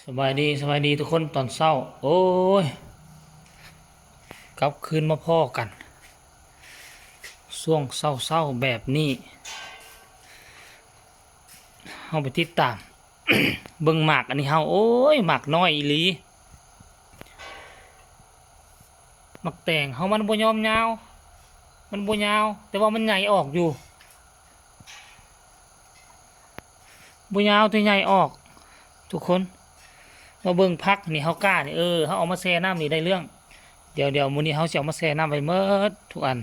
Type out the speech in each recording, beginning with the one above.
ສະບາຍດີ ສະບາຍດີທຸກຄົນຕອນເຊົ້າ. ໂອ້ຍ ກັບຄືນມາພໍ້ກັນຊ່ວງເຊົ້າໆແບບນີ້. ເຮົາໄປຕິດຕາມເບິ່ງໝາກອັນນີ້ເຮົາ. ໂອ້ຍ ໝາກນ້ອຍອີ່ຫຼີ. ໝາກແຕງເຮົາມັນບໍ່ຍອມຍາວ, ມັນບໍ່ຍາວ ແຕ່ວ່າມັນໃຫຍ່ອອກຢູ່. ບໍ່ຍາວແຕ່ໃຫຍ່ອອກທຸກຄົນ. ມາເບິ່ງຜັກນີ້ເຮົາກ້ານີ້ ເອີ ເຮົາເອົາມາແຊ່ນ້ຳນີ້ໄດ້ເລື່ອງ. ດຽວ ດຽວມື້ນີ້ເຮົາຊິເອົາມາແຊ່ນ້ຳໄວ້ໝົດທຸກອັນ.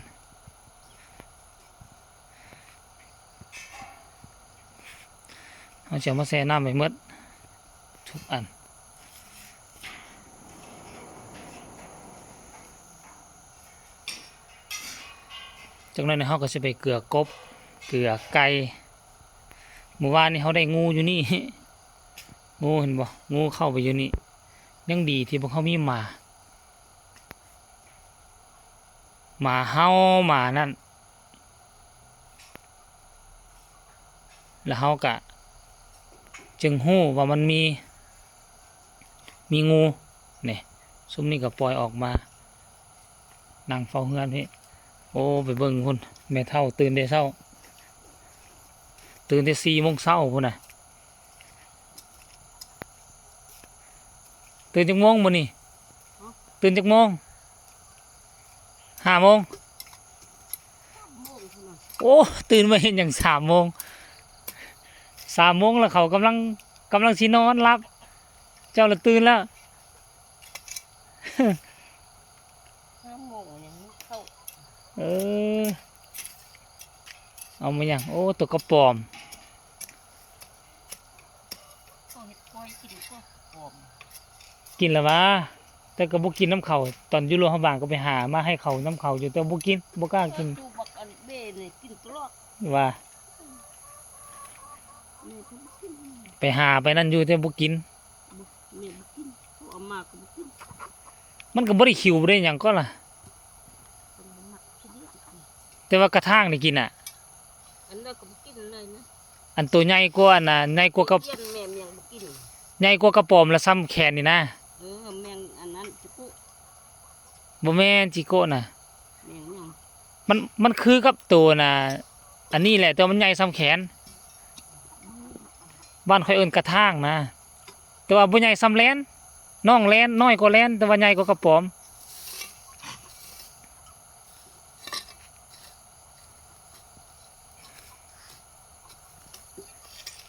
ເຮົາຊິເອົາມາແຊ່ນ້ຳໄວ້ໝົດທຸກອັນ. ຈັກໜ້ອຍນີ້ເຮົາກໍຊິໄປເກືອກົບ ເກືອໄກ່. ມື້ວານນີ້ເຮົາໄດ້ງູຢູ່ນີ້ ງູເຫັນບໍ່? ງູເຂົ້າໄປຢູ່ນີ້. ຍັງດີທີ່ພວກເຮົາມີໝາ ໝາເຫົ່າ ໝານັ້ນ ແລ້ວເຮົາກະຈຶ່ງຮູ້ວ່າມັນມີ ມີງູ. ນີ້ ຊຸມນີ້ກໍປ່ອຍອອກມາ ນັ່ງເຝົ້າເຮືອນພີ້. ໂອ້ ໄປເບິ່ງພຸ້ນ ແມ່ເຖົ້າຕື່ນແຕ່ເຊົ້າ ຕື່ນແຕ່ສີ່ໂມງເຊົ້າພຸ້ນນະ. ຕື່ນຈັກໂມງມື້ນີ້? ຕື່ນຈັກໂມງ? ຫ້າໂມງ. ໂອ້ ຕື່ນມາເຮັດຫຍັງສາມໂມງ? ສາມໂມງແລ້ວ ເຂົາກຳລັງ ກຳລັງຊິນອນຫຼັບ ເຈົ້າລະຕື່ນແລ້ວ. ຫ້າໂມງຍັງເຂົ້າ. ເອີ ເອົາມາຫຍັງ? ໂອ້ ຕົວກະປອມ. ເຂົາເຮັດກ້ອຍກິນກະປອມ. ກິນລະຫວາ? ແຕ່ກໍບໍ່ກິນນຳເຂົາ. ຕອນຢູ່ຫຼວງພະບາງກໍໄປຫາມາໃຫ້ເຂົານຳເຂົາຢູ່ ແຕ່ບໍ່ກິນ ບໍ່ກ້າກິນ. ຕູ້ບັກອັນເບ້ນີ້ກິນຕະຫຼອດ. ຫວາ? ແມ່ກໍບໍ່ກິນ. ໄປຫາໄປນັ້ນຢູ່ ແຕ່ບໍ່ກິນ. ບໍ່ ແມ່ບໍ່ກິນ ເຂົາເອົາມາກໍບໍ່ກິນ. ມັນກໍບໍ່ໄດ້ຂິວບໍ່ໄດ້ຫຍັງກໍລະ ເພິ່ນບໍ່ມັກກິນ. ແຕ່ວ່າກະຖາງນີ້ກິນນະ. ອັນນັ້ນກໍບໍ່ກິນເລີຍນະ. ອັນໂຕໃຫຍ່ກວ່ານະ ໃຫຍ່ກວ່າກະ ແມ່ຍັງບໍ່ກິນ. ໃຫຍ່ກວ່າກະປອມລະສ່ຳແຂນນີ້ນະ. ເອີ ແມ່ງອັນນັ້ນຈິໂກະ. ບໍ່ແມ່ນຈິໂກະນະ. ແມ່ງຫຍັງ? ມັນ ມັນຄືກັບໂຕນະ ອັນນີ້ແຫຼະ ແຕ່ວ່າມັນໃຫຍ່ສ່ຳແຂນ. ບ້ານຂ້ອຍເອີ້ນກະຖາງນະ ແຕ່ວ່າບໍ່ໃຫຍ່ສ່ຳແລນ. ນ້ອງແລນ ນ້ອຍກວ່າແລນ ແຕ່ວ່າໃຫຍ່ກວ່າກະປອມ.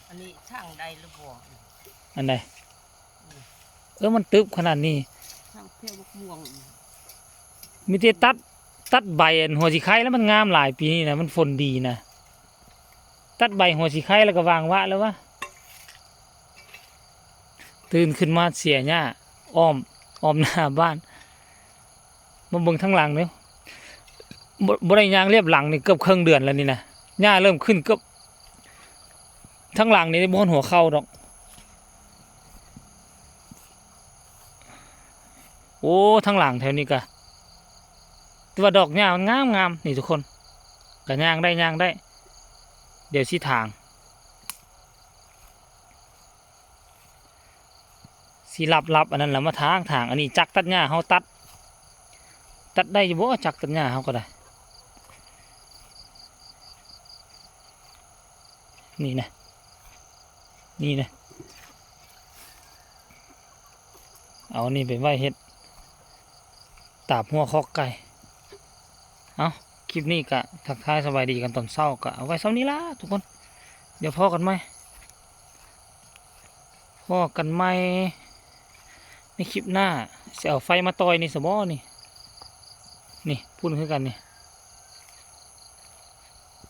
ອັນນີ້ຖາງໄດ້ຫຼືບໍ່? ອັນໃດ? ເອີ ມັນຕຶບຂະໜາດນີ້ ທາງແພວບັກມ່ວງ. ມີແຕ່ຕັດ ຕັດໃບອັນຫົວສີໄຄ ແລ້ວມັນງາມຫຼາຍປີນີ້ນະ ມັນຝົນດີນະ. ຕັດໃບຫົວສີໄຄ ແລ້ວກໍວາງວະແລ້ວວະ. ຕື່ນຂຶ້ນມາເສຍຫຍ້າອ້ອມ ອ້ອມໜ້າບ້ານ. ມາເບິ່ງທາງຫຼັງເດີ ບໍ່ ບໍ່ໄດ້ຍ່າງລຽບຫຼັງນີ້ເກືອບເຄິ່ງເດືອນແລ້ວນີ້ນະ. ຫຍ້າເລີ່ມຂຶ້ນເກືອບ ທາງຫຼັງນີ້ບໍ່ຮອດຫົວເຂົ່າດອກ. ໂອ້ ທາງຫຼັງແຖວນີ້ກະ ແຕ່ວ່າດອກຫຍ້າມັນງາມໆ ນີ້ທຸກຄົນ. ກະຍ່າງໄດ້ ຍ່າງໄດ້ ດຽວຊິຖາງ. ຊິລັບ ລັບອັນນັ້ນລະມາຖາງ ຖາງ. ອັນນີ້ຈັກຕັດຫຍ້າເຮົາຕັດ ຕັດໄດ້ຢູ່ບໍ່ ຈັກຕັດຫຍ້າເຮົາກໍໄດ້. ນີ້ນະ ນີ້ນະ ເອົານີ້ໄປໄວ້ເຮັດຕາບຫົວຄອກໄກ່. ເອົາ ຄລິບນີ້ກະທັກທາຍສະບາຍດີກັນຕອນເຊົ້າ ກະເອົາໄວ້ສ່ຳນີ້ລະທຸກຄົນ. ດຽວພໍ້ກັນໃໝ່ ພໍ້ກັນໃໝ່ໃນຄລິບໜ້າ. ຊິເອົາໄຟມາຕ່ອຍນີ້ຊະບໍ່ນີ້? ນີ້ພຸ້ນຄືກັນນີ້.